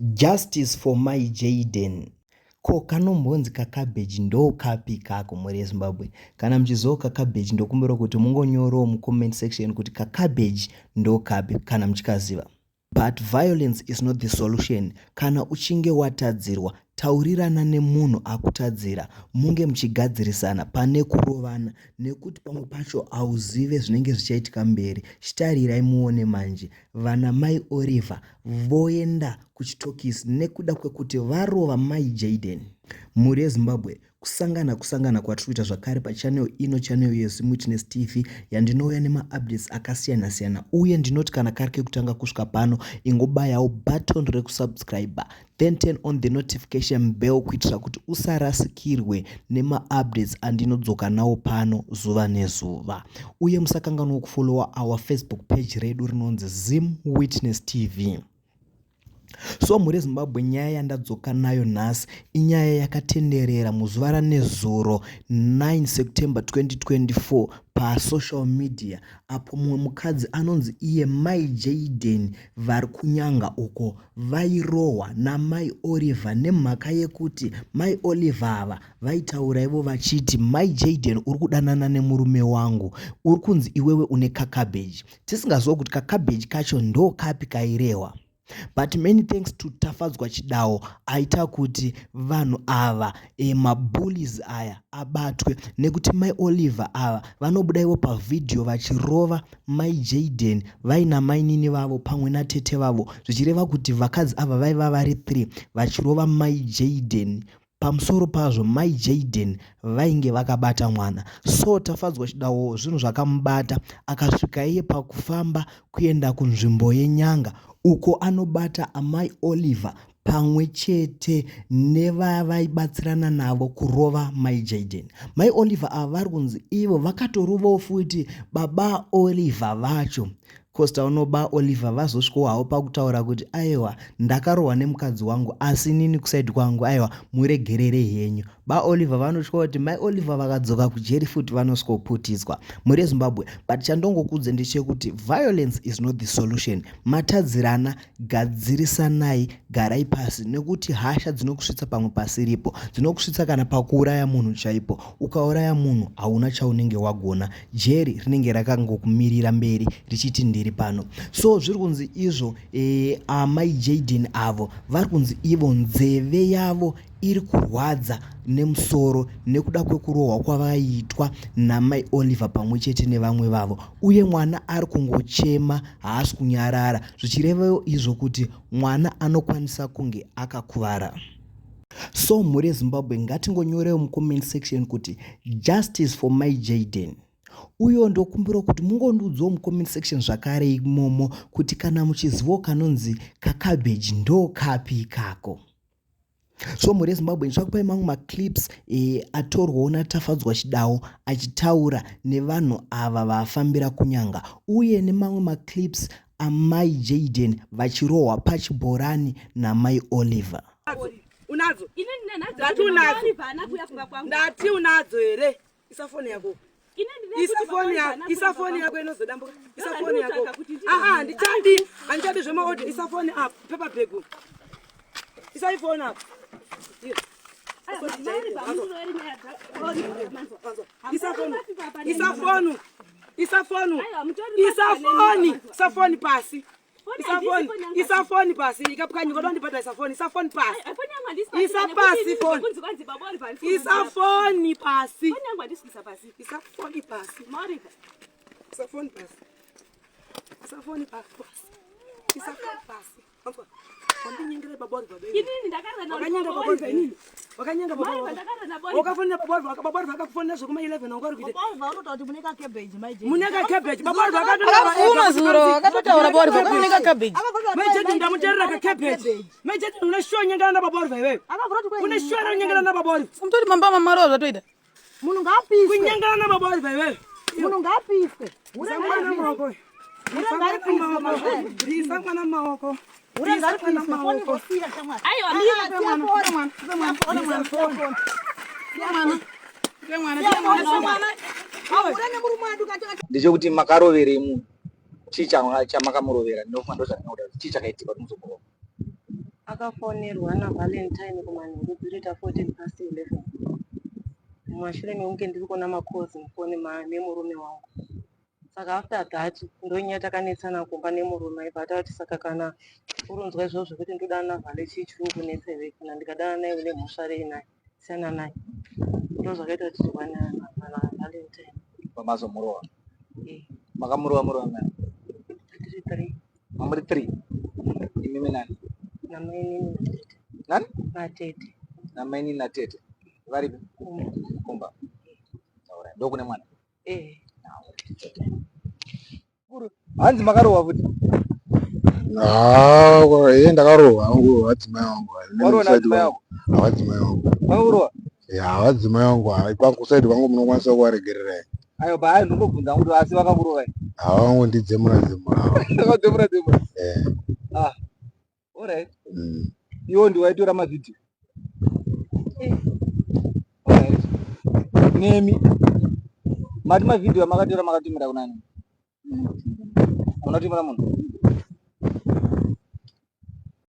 Justice for Mai Jayden. Ko kanombonzi kacabbage ndokapi kako mhuri yeZimbabwe? Kana muchizivawo kacabbage ndokumbira kuti mungonyorawo mucomment section kuti kacabbage ndokapi kana muchikaziva. But violence is not the solution. Kana uchinge watadzirwa, taurirana nemunhu akutadzira munge muchigadzirisana pane kurovana nekuti pamwe pacho hauzive zvinenge zvichaitika mberi. Chitarirai muone manje vana mai Oliver voenda kuchitokisi nekuda kwekuti varova mai Jayden. Mhuri yeZimbabwe, kusangana kusangana kwatiri kuita zvakare pachannel ino, channel yeZimwitness TV yandinouya nemaupdates akasiyana siyana, uye ndinoti kana kari kekutanga kusvika pano ingobayawo button rekusubscribe then turn on the notification bell kuitira kuti usarasikirwe nemaupdates andinodzoka nawo pano zuva nezuva. Uye musakanganwa kufollowa our Facebook page redu rinonzi Zim Witness TV. So mhuri yeZimbabwe, nyaya yandadzoka nayo nhasi inyaya yakatenderera muzuva ranezuro 9 September 2024 pasocial media apo mumwe mukadzi anonzi iye Mai Jayden vari kuNyanga uko vairohwa namai Oliver nemhaka yekuti Mai Oliver ava vaitaura ivo vachiti Mai Jayden uri kudanana nemurume wangu, uri kunzi iwewe une kacabbage, tisingaziva kuti kacabbage kacho ndo kapi kairehwa. But many thanks to Tafadzwa Chidawo aita kuti vanhu ava e, mabullies aya abatwe, nekuti Mai Oliver ava vanobuda ivo pavhidhiyo vachirova Mai Jayden vaina mainini vavo pamwe natete vavo, zvichireva kuti vakadzi ava vaiva vari 3 vachirova Mai Jayden. Pamusoro pazvo Mai Jayden vainge vakabata mwana, so Tafadzwa Chidawo zvinhu zvakamubata akasvika iye pakufamba kuenda kunzvimbo yeNyanga uko anobata amai Oliver pamwe chete nevavaibatsirana navo kurova Mai Jayden. Mai Oliver ava vari kunzi ivo vakatorovawo futi baba Oliver vacho. Costa unoba Oliver vazosvikawo havo pakutaura kuti aiwa ndakarohwa nemukadzi wangu asi inini kusaidi kwangu aiwa muregerere henyu. Ba Oliver vanotya kuti mai Oliver vakadzoka kujeri futi vanosvikoputidzwa. Mhuri yeZimbabwe, but chandongokudze ndechekuti violence is not the solution. Matadzirana gadzirisanai, garai pasi nekuti hasha dzinokusvitsa pamwe pasiripo, dzinokusvitsa kana pakuuraya munhu chaipo. Ukauraya munhu hauna chaunenge wagona, jeri rinenge rakangokumirira mberi richiti ndiri pano. So zviri kunzi izvo e, amai Jayden avo vari kunzi ivo nzeve yavo iri kurwadza nemusoro nekuda kwekurohwa kwavaiitwa namai Oliver pamwe chete nevamwe vavo, uye mwana ari kungochema haasi kunyarara, zvichireva izvo kuti mwana anokwanisa kunge akakuvara. So mhuri yeZimbabwe, ngatingonyorewo mucomment section kuti justice for Mai Jayden. Uyewo ndokumbirawo kuti mungondiudzawo mucomment section zvakare imomo kuti kana muchizivawo kanonzi kacabbage ndo kapi ikako. So mhuri yeZimbabwe, ndichakupai mamwe maclips e, atorwawo naTafadzwa Chidawo achitaura nevanhu ava vafambira kuNyanga, uye nemamwe maclips amai Jayden vachirohwa pachibhorani namai Oliver. Unadzo? Ndati unadzo. Ndati unadzo here? Isa foni yako. Isa foni yako. Isa foni yako inozodambuka. Isa foni yako. Aha, handichadi. Handichadi zvemaaudio. Isa foni up. Paper bag. Isa ifoni up. Isa foni. Isa foni. Isa foni. Isa foni. Isa foni pasi. Isa foni. Isa foni pasi. Ikapwanyika ndondibhadha isa foni. Isa foni pasi. Isa pasi foni. Isa foni pasi. Isa foni pasi. Isa foni pasi. Isa foni pasi. Isa foni pasi. Wandinyengerera baba Oliver baby. Inini ndakarara na Wakanyenga baba Oliver inini. Wakanyenga baba Mai Oliver. ndakarara na baba. Wakafonera baba Oliver, baba Oliver akakufonera zvekuma 11 wanga uri kuita. Baba Oliver vanotaura kuti mune kacabbage mai Jane. Mune kacabbage. Baba Oliver akatotaura Akabvuma zuro, akatotaura baba Oliver kuti mune kacabbage. Mai Jane ndamuterera kacabbage. Mai Jane une sure nyengana na baba Oliver iwewe. Akavhura kuti kwai Une sure unyengana na baba Oliver. Mutori mamba mamaro zvatoita. Munhu ngaapiswe. Kunyengana na baba Oliver iwewe. Munhu ngaapiswe. Isa mwana mumaoko. Hure ngaripiswe mangwana. Isa mwana mumaoko. Hure ngaripiswe. Foni ngosiya shamwari. Aiwa mira. Siya foni. Siya foni. Hure nemurume wedu katika Ndechekuti makaroverei munhu? Chii chamakamurovera? Ndinofunga ndozvandinoda. Chii chakaitika kuti muzomurova? Akafonerwa naValentine kumanheru dzirita 14 past 11 mumashure mekunge ndiri kuona macalls mufoni memurume wangu. Saka after that ndonyaya takanetsana kumba nemurume aibva ataura kuti saka kana urunzwa izvozvo zvekuti ndodana naVale chii chiri kukunetsa iwe kana ndikadana naye une mhosva rei naye siyana naye. Ndozvakaita kuti tirwane naValentine. Pamazomurova. Eh. Makamurova murova naye. Tiri 3. Mamuri 3. Imimi nani? Namainini natete. Nani? Natete. Namainini natete. Varipi? Kumba. Kumba. Alright. Ndokune mwana. Eh. Hanzi makarohwa futi. Ah, iye ndakarohwa hangu vadzimai vangu. Warohwa nadzimai ako? Vadzimai vangu. Vakakurohwa? Ya, vadzimai vangu kuside kwangu munokwanisa kuvaregerera. Ayo ba ayo ndongobvunza kuti asi vakakurova. Havangondidzemura dzemura. Vakadzemura dzemura. Eh. Ah. Alright. Mm. Iwo ndiwe waitora mavhidhiyo. Alright. Nemi. Mati mavhidhiyo amakatora makatumira kunani? Unotumira munhu?